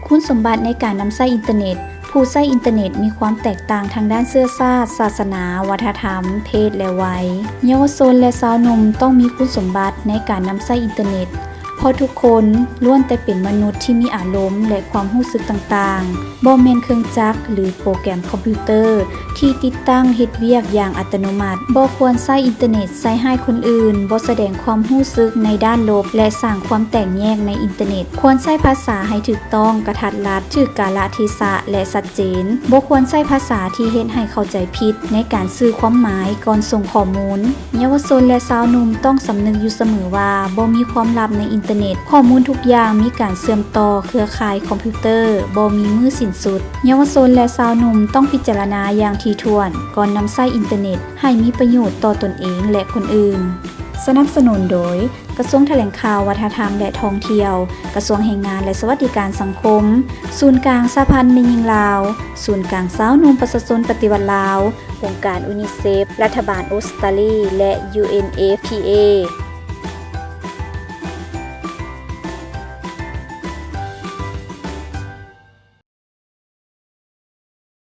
ຄຸນສົມບັດໃນການນຳໃຊ້ອິນເຕີເນັດ. ຜູ້ໃຊ້ອິນເຕີເນັດມີຄວາມແຕກຕ່າງທາງດ້ານເຊື້ອຊາດ, ສາສະໜາ, ວັດທະນະທຳ, ເພດ ແລະ ໄວ. ເຍົາວະຊົນ ແລະ ຊາວໜຸ່ມຕ້ອງມີຄຸນສົມບັດໃນການນຳໃຊ້ອິນເຕີເນັດ, ເພາະທຸກຄົນລ້ວນແຕ່ເປັນມະນຸດທີ່ມີອາລົມ ແລະ ຄວາມຮູ້ສຶກຕ່າງໆ, ບໍ່ແມ່ນເຄື່ອງຈັກ ຫຼື ໂປຣແກຣມຄອມພິວເຕີທີ່ຕິດຕັ້ງເຮັດວຽກຢ່າງອັດຕະໂນມັດ. ບໍ່ຄວນໃຊ້ອິນເຕີເນັດໃສ່ຮ້າຍຄົນອື່ນ, ບໍ່ສະແດງຄວາມຮູ້ສຶກໃນດ້ານລົບ ແລະ ສ້າງຄວາມແຕກແຍກໃນອິນເຕີເນັດ. ຄວນໃຊ້ພາສາໃຫ້ຖືກຕ້ອງ, ກະທັດລັດ, ຖືກກາລະເທສະ ແລະ ຊັດເຈນ. ບໍ່ຄວນໃຊ້ພາສາທີ່ເຮັດໃຫ້ເຂົ້າໃຈຜິດໃນການສື່ຄວາມໝາຍກ່ອນສົ່ງຂໍ້ມູນ. ເຍົາວະຊົນ ແລະ ຊາວໜຸ່ມຕ້ອງສຳນຶກຢູ່ສະເໝີວ່າ ບໍ່ມີຄວາມລັບໃນອິນເຕີເນັດ. ຂໍ້ມູນທຸກຢ່າງມີການເຊື່ອມຕໍ່ເຄືອຂ່າຍຄອມພິວເຕີ, ບໍ່ມີມື້ສິ້ນສຸດ. ເຍົາວະຊົນ ແລະ ຊາວໜຸ່ມຕ້ອງພິຈາລະນາຢ່າງຖີ່ຖ້ວນ ກ່ອນນຳໃຊ້ອິນເຕີເນັດໃຫ້ມີປະໂຫຍດຕໍ່ຕົນເອງ ແລະ ຄົນອື່ນ. ສະໜັບສະໜູນໂດຍ ກະຊວງຖະແຫຼງຂ່າວ, ວັດທະນະທຳ ແລະ ທ່ອງທ່ຽວ, ກະຊວງແຮງງານ ແລະ ສະຫວັດດີການສັງຄົມ, ສູນກາງສະຫະພັນແມ່ຍິງລາວ, ສູນກາງຊາວໜຸ່ມປະຊາຊົນປະຕິວັດລາວ, ອົງການ UNICEF, ລັດຖະບານອົດສະຕາລີ ແລະ UNFPA.